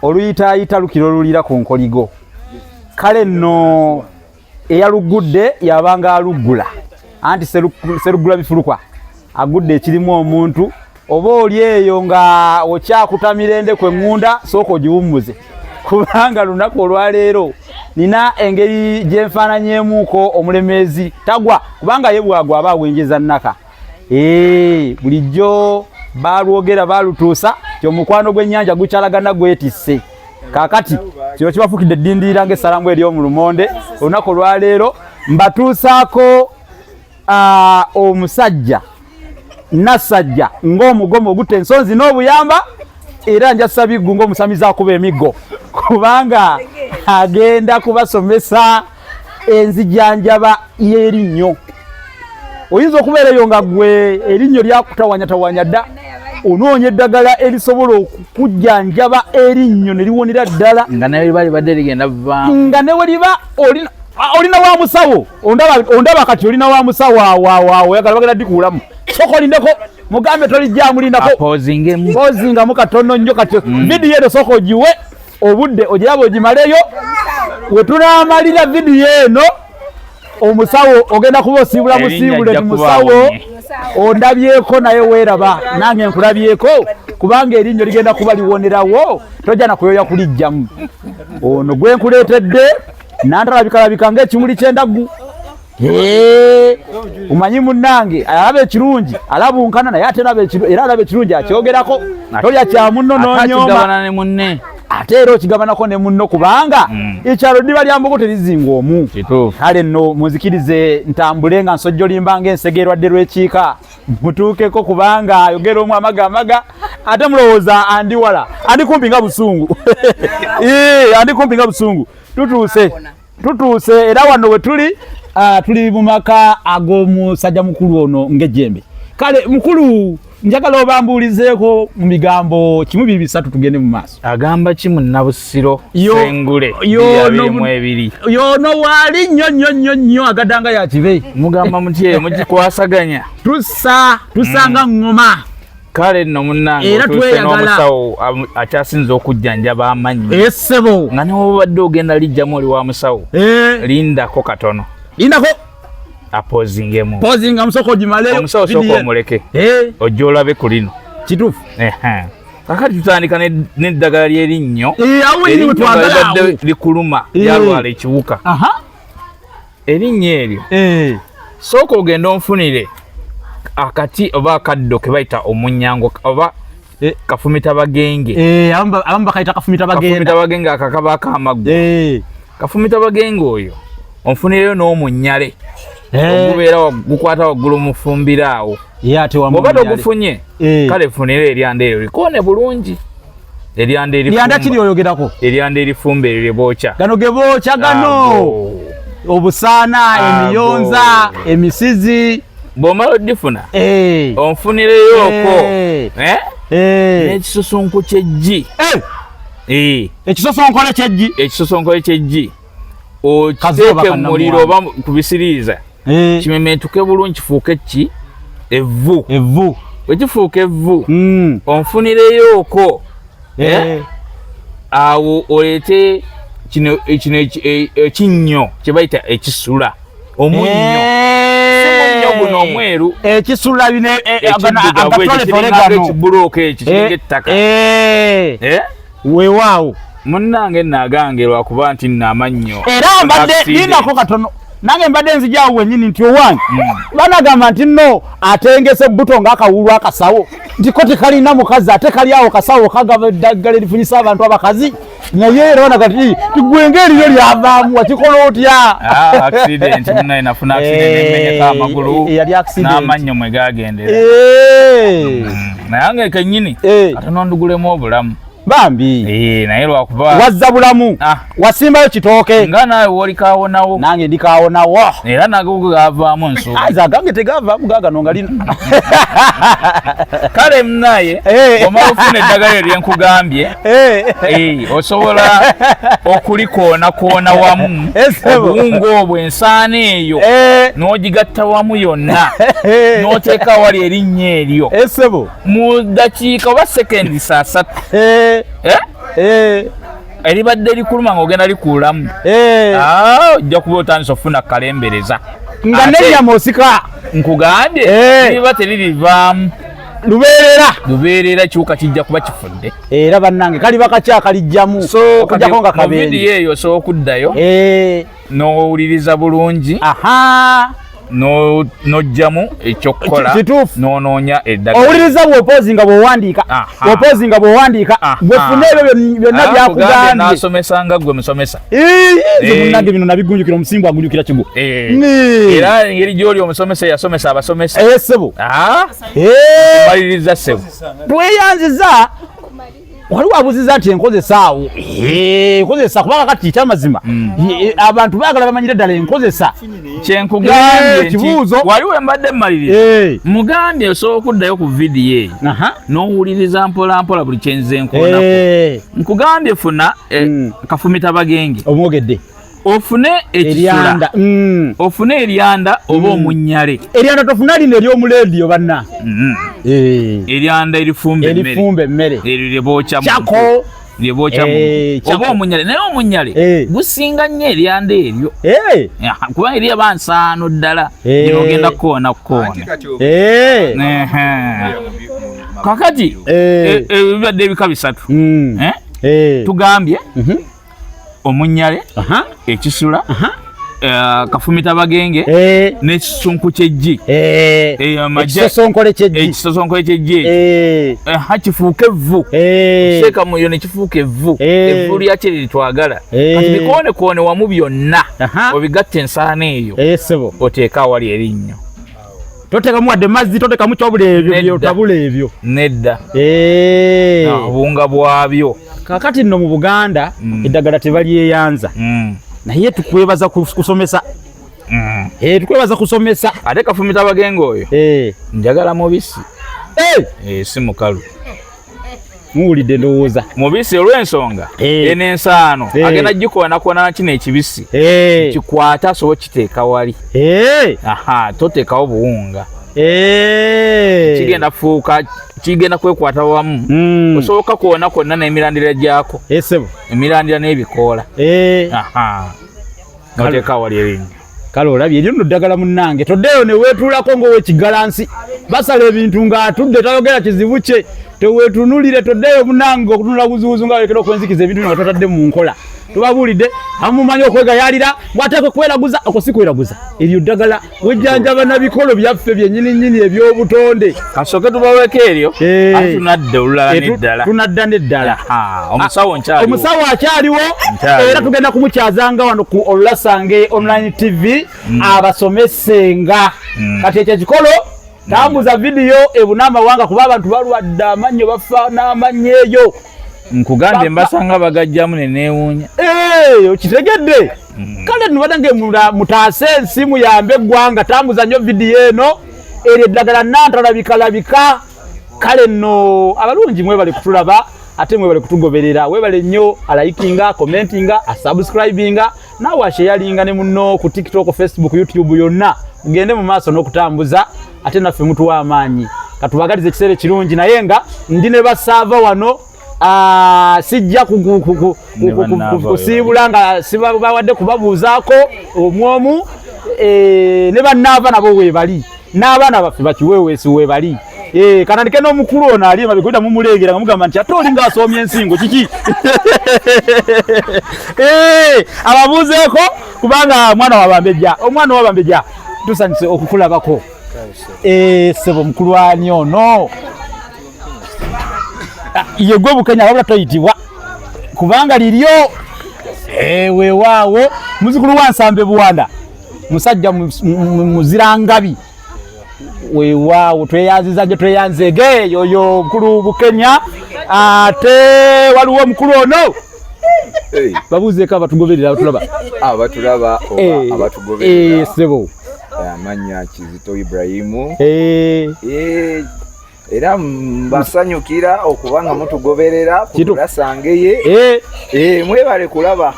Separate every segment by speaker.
Speaker 1: Oluyitaayita lukira olulira ku nkoligo. Kale nno eyalugudde yabanga aluggula, anti seruggula bifulukwa agudde ekirimu omuntu. Oba oli eyo nga okyakutamira endeku eŋŋunda, sooka ogiwummuze, kubanga lunaku olwaleero nina engeri gyenfaananyeemuuko omulemeezi tagwa, kubanga ye bwagwa aba awenjeza nnaka. Bulijjo balwogera balutuusa ti omukwano gw'ennyanja gukyalagana gwetisse. Kaakati kino kibafukidde eddindirira ng'essalambu ery'omu lumonde. Olunaku olwaleero mbatuusaako omusajja nassajja ng'omugomo ogutta ensonzi n'obuyamba, era nja sabiggu ng'omusamize akuba emiggo, kubanga agenda kubasomesa enzijanjaba y'erinnyo. Oyinza okubeera eyo nga gwe erinnyo lyakutawanyatawanya dda, onoonya eddagala erisobola okukujjanjaba erinnyo ne liwonera ddala,
Speaker 2: nga naye liba libadde ligenda vaamu,
Speaker 1: nga ne we liba olina wa musawo. Ondaba kati olina wa musawo awo oyagala bagenda dikuulamu, sooka olindeko, mugambe tolijjamu, lindako.
Speaker 2: Apoozingemu.
Speaker 1: Pozingamu katono nnyo kati. Vidiyo eno sooka ogiwe obudde ogiraba ogimaleyo. We tunaamalira vidiyo eno, omusawo ogenda kuba osiibula
Speaker 2: Erinnya
Speaker 1: musiibule
Speaker 2: ajja
Speaker 1: ti
Speaker 2: kuba
Speaker 1: musawo
Speaker 2: awonye.
Speaker 1: Ondabyeko naye weeraba nange nkulabyeko, kubanga erinnyo ligenda kuba liwonerawo, tojja na kuyoya kulijjamu. Ono gwe nkuleetedde nantalabika ng'ekimuli ky'endaggu. Omanyi munnange alaba ekirungi alabunkana naye, ate era alaba ekirungi akyogerako, tolya kya munno
Speaker 2: Ate
Speaker 1: n'onyooma.
Speaker 2: akigabana ne munne.
Speaker 1: Ate era okigabanako ne munno, kubanga ekyalo ddiba lya mbogo terizinga omu.
Speaker 2: Kituufu.
Speaker 1: Kale nno munzikirize ntambule nga nsojja olimba ng'ensege erwadde lw'ekiika, mutuukeko, kubanga ayogera omu amaga amaga, ate mulowooza andi wala, andi kumpi nga busungu. Andi kumpi nga busungu. Tutuuse, tutuuse, era wano we tuli, tuli mu maka ag'omusajja mukulu ono ng'ejjembe. Kale mukulu, njagala obambuulizeeko mu bigambo kimu, bibiri, bisatu, tugende mu maaso.
Speaker 2: Agamba ki munnabusiro? Sengule 22.
Speaker 1: Yono waali nnyo nnyo nnyo nnyo, agaddanga ya kibe.
Speaker 2: Mugamba mutye mugikwasaganya?
Speaker 1: Tusa tusanga ŋŋoma.
Speaker 2: Kale nno munnange,
Speaker 1: Era
Speaker 2: otuuse
Speaker 1: tweyagala.
Speaker 2: n'omusawo akyasinze okujjanjaba amannyo,
Speaker 1: Essebo.
Speaker 2: nga newobadde ogenda lijjamu oli wa musawo, lindako katono.
Speaker 1: Lindako.
Speaker 2: Apozingemu.
Speaker 1: Pozinga musoko ogimaleyo.
Speaker 2: Omusawo sooka
Speaker 1: Video.
Speaker 2: omuleke, ojja olabe ku lino.
Speaker 1: Kituufu.
Speaker 2: Ehe. Kakati tutandika n'eddagala ly'erinnyo.
Speaker 1: Awo nyini
Speaker 2: Erinnyo nga
Speaker 1: wetwagala
Speaker 2: libadde
Speaker 1: awo.
Speaker 2: likuluma, lyalwala ekiwuka, erinnyo eryo, sooka ogenda onfunire akati oba akaddo ke bayita omunyango oba kafumita bagenge.
Speaker 1: Abamu bakayita kafumita bagenda.
Speaker 2: Kafumita bagenge akakaba akamaggwa. Kafumita bagenge oyo onfunireyo n'omunyale ogubeera gukwata waggulu mufumbiro awo.
Speaker 1: Ye ate wamu
Speaker 2: bw'oba
Speaker 1: omunyale.
Speaker 2: togufunye, kale funire eryanda eryo likoone bulungi, eryanda
Speaker 1: Lyanda kiri
Speaker 2: erifumba.
Speaker 1: oyogerako?
Speaker 2: Eryanda erifumba eryo lye bookya.
Speaker 1: Gano ge bookya gano.
Speaker 2: Ago.
Speaker 1: Obusaana.
Speaker 2: Ago.
Speaker 1: Emiyonza, emisizi.
Speaker 2: Bw'omala odifuna, onfunireyooko n'ekisusunku ky'eggi.
Speaker 1: Ekisosonkole kyeggi.
Speaker 2: Ekisosonkole ky'eggi
Speaker 1: Kazuba
Speaker 2: okiteeke mu muliro
Speaker 1: kannamuwanga.
Speaker 2: oba ku bisiriiza, kimemetuke bulungi kifuuke ki evvu.
Speaker 1: Evvu.
Speaker 2: Bwe kifuuka evvu, onfunireyooko awo oleete kino ekinnyo kye bayita ekisula, omunnyo, si munnyo guno omweru.
Speaker 1: Ekisula bino
Speaker 2: Ekiddugavu ekyo
Speaker 1: agatolefole
Speaker 2: kiringako
Speaker 1: gano.
Speaker 2: ekibulooka ekyo kiringa ettaka.
Speaker 1: Weewaawo.
Speaker 2: Munnange nno agange lwakuba nti nno amannyo
Speaker 1: Era mbadde
Speaker 2: accident.
Speaker 1: lindako katono, nange mbadde nzijaawo wennyini nti owange banagamba nti nno atengese buto ng'akawulu akasawo, nti ko tekalina mukazi, ate kali awo kasawo kagaba eddagala erifunyisa abantu abakazi, naye era banaga ti tigwenga eriyo lyavaamu, wakikola otya?
Speaker 2: Ah, accident munnaye, nafuna accident nemenyeka amagulu.
Speaker 1: Yali accident.
Speaker 2: N'amannyo mwe gagendera. Naye nga kennyini katono ndugulemu obulamu.
Speaker 1: Bambi.
Speaker 2: Naye lwakuba
Speaker 1: wazza bulamu.
Speaker 2: Ah.
Speaker 1: Wasimbayo kitooke.
Speaker 2: Nga naawe woolikawonawo.
Speaker 1: Nange ndikawonawo.
Speaker 2: Era nago gavaamu nsuubi.
Speaker 1: Aza agange tegavaamu gagano nga lino.
Speaker 2: Kale munaye, omala ofuna eddagala eryo lyenkugambye, osobola okulikoonakona wamu obuwunga obwo, ensaano eyo, n'ogigatta wamu yonna, n'oteeka wali erinnya eryo
Speaker 1: Esebo.
Speaker 2: mu ddakiika oba sekendi 30. Eh? Eribadde likuluma ng'ogenda likuulamu, ojja kuba otandise okufuna kalembereza
Speaker 1: nga n'ennyama osika.
Speaker 2: Nkugambye, liba teririvaamu
Speaker 1: lubeerera.
Speaker 2: Lubeerera, kiwuka kijja kuba kifudde.
Speaker 1: Era bannange kaliba kaki akalijjamu okujjako nga
Speaker 2: kabenje. Vidiyo eyo osobola okuddayo n'owuliriza bulungi, n'ojjamu ekyokukola, n'onoonya eddagala.
Speaker 1: Owuliriza bw'opoozinga bw'owandiika, bw'opoozinga bw'owandiika, bwefuna ebyo byonna byakugambye.
Speaker 2: N'asomesa nga ggwe musomesa.
Speaker 1: Nze munnange bino nabigunjukira, omusingo agunjukira kigo.
Speaker 2: Era engeri gy'oli omusomesa yasomesa abasomesa.
Speaker 1: Ssebo.
Speaker 2: Maliriza ssebo.
Speaker 1: Tweyanziza. Waliwo abuuziza nti enkozesa awo enkozesa, kubanga kati ekyamazima abantu baagala bamanyire ddala enkozesa.
Speaker 2: Kyenkugambye kibuuzo waliwo mbadde mmaliriza, mugambye osobola okuddayo ku vidiyo eyo n'owuliriza mpola mpola buli kyenze nkoonako. Nkugambye funa kafumita bagenge
Speaker 1: omwogedde,
Speaker 2: ofune ekisula, ofune eryanda oba omunyale.
Speaker 1: Eryanda tofuna lino ery'omuleediyo banna,
Speaker 2: eryanda erifumba
Speaker 1: emmere,
Speaker 2: eryo lyebookya lyebookya oba omunyale. Naye omunyale gusinga nnyo eryanda eryo, kubanga eri aba nsaano ddala, ogenda kukoona kukoona. Kakati ebibadde ebika bisatu tugambye: omunyale, ekisula, kafumita bagenge, n'ekisunku ky'eggi,
Speaker 1: ekisosonkole ky'eggi,
Speaker 2: ekisosonkole ky'eggi kifuuke evvu, seeka muyo ne kifuuka evvu, evvu lyakyo lye twagala. Kati bikoonekoone wamu byonna, obigatta ensaano eyo, oteeka awali erinnyo.
Speaker 1: Totekamu wadde mazzi, totekamu kyobula ebyo byotabula ebyo.
Speaker 2: Nedda, obunga bwabyo.
Speaker 1: Kakati nno mu Buganda eddagala tebalyeyanza, naye tukwebaza kusomesa. Tukwebaza kusomesa.
Speaker 2: Ate kafumita bagenge oyo njagala mubisi, si mukalu.
Speaker 1: Muwulidde ndowooza.
Speaker 2: Mubisi olw'ensonga eno ensaano agenda gikoonakona kino ekibisi kikwata asobola okiteeka wali. Toteekawo buwunga, kigenda fuuka, kigenda kwekwata wamu, osoboka kwona kwonna n'emirandira gyako, emirandira n'ebikoola, noteeka wali erinnya.
Speaker 1: Kale olabye eryo nno ddagala munnange, toddeyo ne weetuulako ng'owekigalansi basala ebintu ng'atudde tayogera kizibu kye, teweetunulire. Toddeyo munnange okutunula buzibuzi nga wekera okwenzikiza ebintu nga totadde mu nkola. Tubabuulidde amumanyi okwegayalira bw'ateekwa kweraguza, okwo si kweraguza, eryo ddagala wejjanjaba na bikolo byaffe byennyini nnyini eby'obutonde.
Speaker 2: Kasooke tubaweeko eryo, ate tunadda olulala n'eddala.
Speaker 1: Tunadda n'eddala.
Speaker 2: Omusawo nkyaliwo,
Speaker 1: omusawo akyaliwo, era tugenda kumukyazanga wano ku Olulasange Online TV abasomesenga. Kati ekyo ekikolo tambuza vidiyo ebuna amawanga, kuba abantu balwadde amannyo, bafa n'amannyo eyo.
Speaker 2: Nkugambye mbasanga bagajjamu ne neewuunya.
Speaker 1: Okitegedde? Kale nibadde mutaase ensi, muyambe eggwanga, tambuza nnyo vidiyo eno, eryo eddagala nantalabikalabika. Kale nno abalungi mwebale kutulaba, ate mwebale kutugoberera. Webale nnyo alikinga, commentinga, asubscribinga, naawe asharinga ne munno ku TikTok, Facebook, YouTube yonna. Mugende mu maaso n'okutambuza, ate naffe mutuwa amaanyi. Katubagalize ekiseera ekirungi, naye nga ndi ne basaava wano, sijja kusiibula nga sibawadde kubabuuzaako omwomu. Ne bannaava nabo weebali, n'abaana baffe bakiweeweesi weebali. Kanandike n'omukulu ono ali emabega, oyita mumuleegera nga mugamba nti ate oli ng'asoomye ensingo kiki? Ababuuzeeko kubanga mwana wabambejja, omwana wabambejja, tusanyuse okukulabako. Ssebo mukulu ani ono? Ye gwe Bukenya, wabula toyitibwa kubanga liryo. Weewaawo muzukulu wa Nsambe Buwanda, musajja muzirangabi. Weewaawo tweyanziza nnyo, tweyanzege yoyo mukulu Bukenya. Ate waliwo omukulu ono, babuuzeeko abatugoberera, abatulaba.
Speaker 3: Abatulaba oba abatugoberera.
Speaker 1: Ssebo.
Speaker 3: Amannya Kizito Ibrahimu. Era mbasanyukira okuba nga mutugoberera ku Tulasangeye. Mwebale kulaba.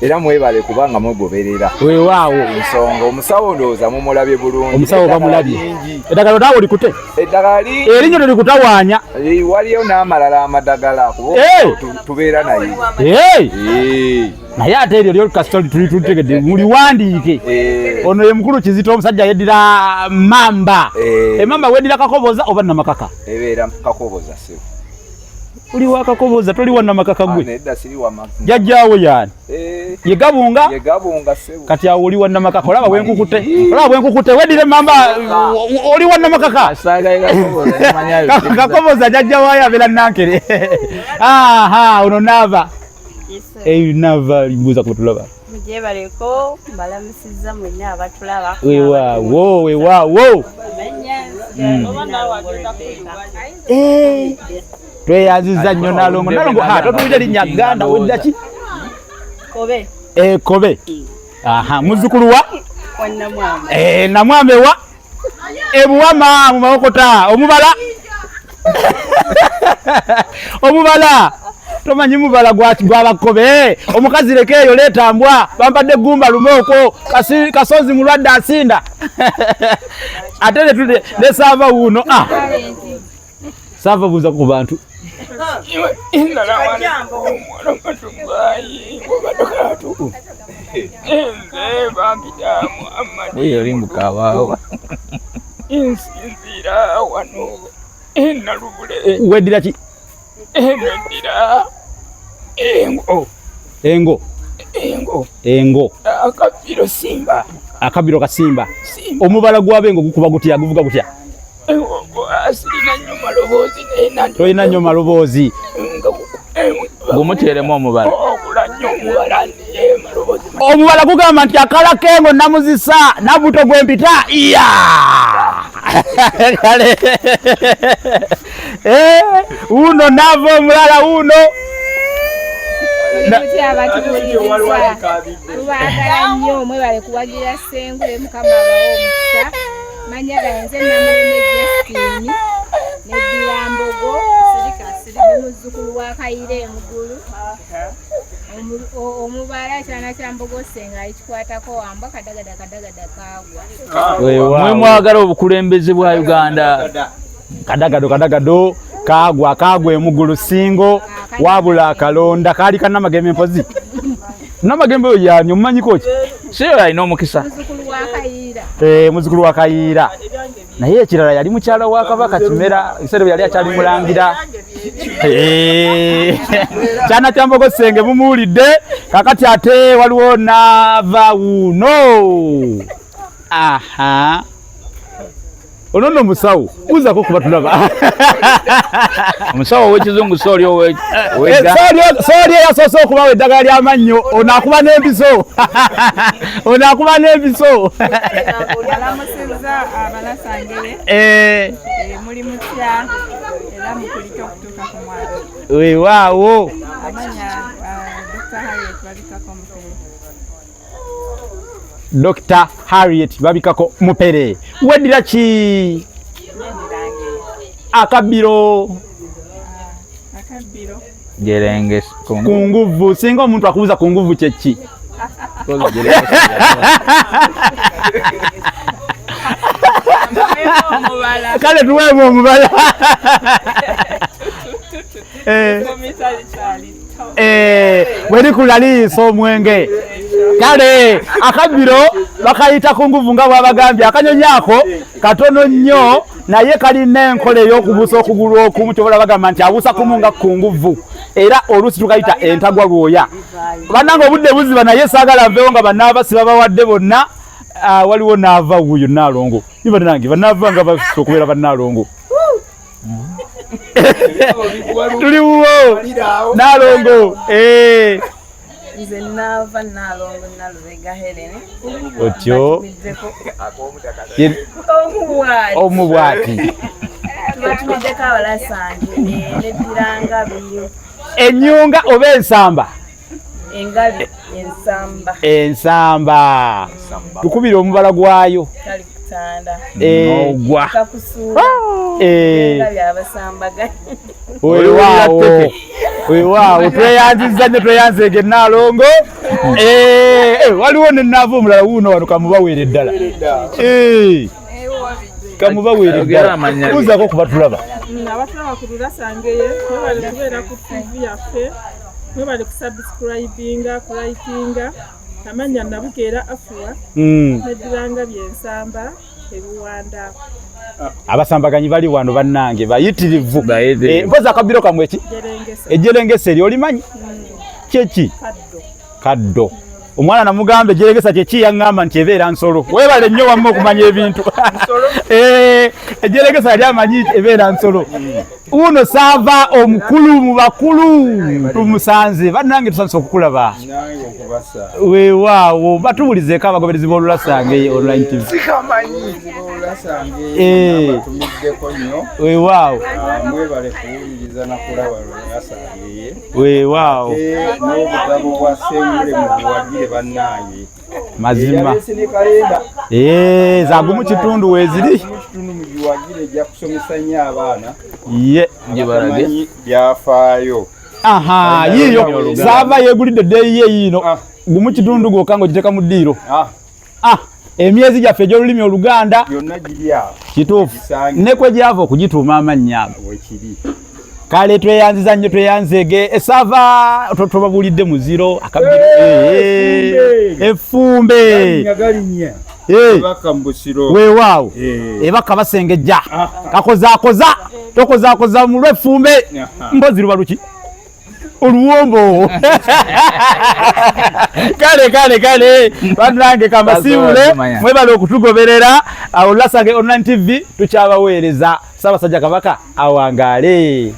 Speaker 3: Era mwebale kubanga mugoberera.
Speaker 1: Weewaawo.
Speaker 3: Ensonga omusawo ndowooza mumulabye bulungi.
Speaker 1: Omusawo bamulabye. Eddagala naawe olikute.
Speaker 3: Eddagala lingi.
Speaker 1: Erinnyo terikutawaanya.
Speaker 3: Waliyo n'amalala amadagala kuba tubeera naye.
Speaker 1: Naye ate eryo lyo kasita tulitegedde muliwandiike. Ono ye mukulu Kizito omusajja yeddira Mamba. Emamba weddira Kakoboza oba Namakaka?
Speaker 3: Ebeera Kakoboza ssebo.
Speaker 1: Oli wa Kakoboza toli wa Namakaka gwe?
Speaker 3: Nedda siri wa Namakaka.
Speaker 1: Jjajjaawo yaani? Ye Gabunga?
Speaker 3: Ye Gabunga ssebo.
Speaker 1: Kati awo oli wa Namakaka olaba bwenkukute. Olaba bwenkukute weddira Mamba oli wa Namakaka. Kakoboza jjajja waayo abeera Nankere. Aha ono Naava. Naava mbuuza ku tulaba.
Speaker 4: Mujebaleko mbalamusizza mwenna abatulaba.
Speaker 1: Weewaawo weewaawo. Tweyanzizza nnyo Nalongo. Nalongo totuwulira linnya Ganda wedda ki?
Speaker 4: Kobe.
Speaker 1: Kobe. Aha muzzukulu wa?
Speaker 4: Wa Namwama.
Speaker 1: Namwama ewa? Ebuwama mu Mawokota. Omubala? Omubala. Tomanyi mubala gwa Bakobe. Omukazi leka eyo leeta mbwa. Bampadde eggumba lume okwo. Kasozi mulwadde asinda. Ate ne saava wuuno. Saava buuza ku bantu. Weddira ki?
Speaker 5: Neddira engo.
Speaker 1: Engo.
Speaker 5: Engo.
Speaker 1: Engo.
Speaker 5: Akabbiro Simba.
Speaker 1: Akabbiro kasimba. Omubala gw'abengo gukuba gutya guvuga gutya?
Speaker 5: Sirina nnyo maloboozi naye.
Speaker 1: Tolina nnyo maloboozi.
Speaker 2: Gumuteeremu omubala.
Speaker 5: Ogula nnyo omubala naye maloboozi.
Speaker 1: Omubala gugamba nti akala k'engo namuzisa nabuto gwe mpita. Iya! Kale. Uno navo omulala uno.
Speaker 6: Tubaagala nnyo mwebale kuwagira Ssengule Mukama abawe omukisa. Mannya gange nze Namuleme Justine neddira Mbogo ndi muzzukulu wa Kayiira Emugulu. Omubala kyana kya Mbogo Ssenga alikikwatako wambwa kadagada kadagada kaagwa.
Speaker 2: Mwe mwagala obukulembeze bwa Uganda.
Speaker 1: Kadagado kadagado kaagwa kaagwa Emugulu Ssingo wabula akalonda kaali ka Namagembe mpozi. Namagembe oyo yaani omumanyiko ki?
Speaker 2: Si oyo alina omukisa.
Speaker 6: Muzzukulu wa Kayiira.
Speaker 1: Muzzukulu wa Kayiira. Naye ekirala yali mukyala wa Kabaka Kimera ebiseera bye yali akyali mulangira. Kyana kya Mbogo Ssenge mumuwulidde kakati ate waliwo Naava wuuno. Aha. Ono nno musawo buuzaako kuba tulaba.
Speaker 2: Omusawo ow'ekizungu si oli
Speaker 1: sooli eyasoose okubawa eddagala ly'amannyo ono akuba n'empiso. Ono akuba n'empiso.
Speaker 7: Alamusizza abalasangere. Muli mutya era mukulike okutuuka ku mwaka.
Speaker 1: Weewaawo.
Speaker 7: Amanya Dr. Harriet Babikako Mupere.
Speaker 1: Dr. Harriet Babikako Mupere. Weddira ki? Akabbiro.
Speaker 7: Akabbiro.
Speaker 2: Gerenge
Speaker 1: ku nguvu. Singa omuntu akubuuza ku nguvu kye ki? Kale tuweemu omubala. Bwe likula liyiisa omwenge. Kale akabbiro bakayita ku nguvu nga bw'abagambye. Akanyonyi ako katono nnyo naye kalina enkola ey'okubuusa okugulu okumu kyobola bagamba nti abuusa kumu nga ku nguvu. Era oluusi tukayita entagwa lwoya. Bannange obudde buziba naye saagala nveewo nga bannaava sibabawadde bonna. Waliwo naava wuuyo Nnaalongo. Bannange bannaava nga basusse okubeera bannaalongo. Tuli wuwo Nnaalongo.
Speaker 7: Nze naava Nnaalongo Nalubega Helen.
Speaker 1: Otyo. Omu bw'ati.
Speaker 7: Tubatumiddeko abalasange neddira ngabi.
Speaker 1: Ennyunga oba ensamba?
Speaker 7: Engabi ensamba.
Speaker 1: Ensamba. Tukubire omubala gwayo.
Speaker 7: kitanda.
Speaker 2: N'ogwa.
Speaker 7: Kakusuula. Byabasambaganya.
Speaker 1: Weewaawo. Weewaawo tweyanzizza nnyo tweyanzeege Nnaalongo. Waliwo ne nnaava omulala wuuno wano kamubaweere ddala. Kamubaweere ddala. Buuzaako ku batulaba.
Speaker 7: Abatulaba ku Lulasangeye, mwebale kubeera ku TV yaffe, mwebale kusubscribinga, kulikinga. Amannya Nabukeera Afuwa, neddulanga by'ensamba ebiwanda.
Speaker 1: Abasambaganyi bali wano bannange bayitirivu. Mpozi akabbiro kammwe ki? Ejjerengesa eri olimanyi? Kyeki? Kaddo. Omwana namugamba ejjerengesa kyeki yaŋŋamba nti ebeera nsolo. Weebale nnyo wamma okumanya ebintu. Ejjerengesa yali amanyi ebeera nsolo. Uno saava omukulu mu bakulu tumusanze bannange tusanyuse okukulaba. Weewaawo batubulizeeko abagoberezi b'Olulasangeye Online TV.
Speaker 3: Sikamanyi Olulasangeye batumiddeko nnyo.
Speaker 1: Weewaawo
Speaker 3: mwebale kuwuliriza na kulaba Lulasangeye.
Speaker 1: Weewaawo
Speaker 3: n'obugabo bwa Ssengule mubuwagire bannange.
Speaker 1: Mazima. Zagumu kitundu weeziri.
Speaker 3: Kitundu mugiwagire ejja kusomesa nnyo abaana.
Speaker 1: Ye
Speaker 3: abamanyi byafaayo.
Speaker 1: Aha, yiyo saava yeegulidde ddeeyi ye yiino. Gumu kitundu gwokka ng'ogiteeka mu ddiiro. Emyezi gyaffe egy'olulimi Oluganda
Speaker 3: yonna giri awo.
Speaker 1: Kituufu. Ne kwe gyava okugituuma amannya ago. Kale tweyanziza nnyo tweyanzeege esaava tobabuulidde muziro akabbiro effumbe weewaawo ebaka basengejja kakozaakoza tokozaakoza mu lw'effumbe mpozi luba luki oluwombo. Kale kale kale bannange kambasiibule mwebale okutugoberera. Olulasangeye Online TV tukyabaweereza. Ssaabasajja Kabaka awangaale.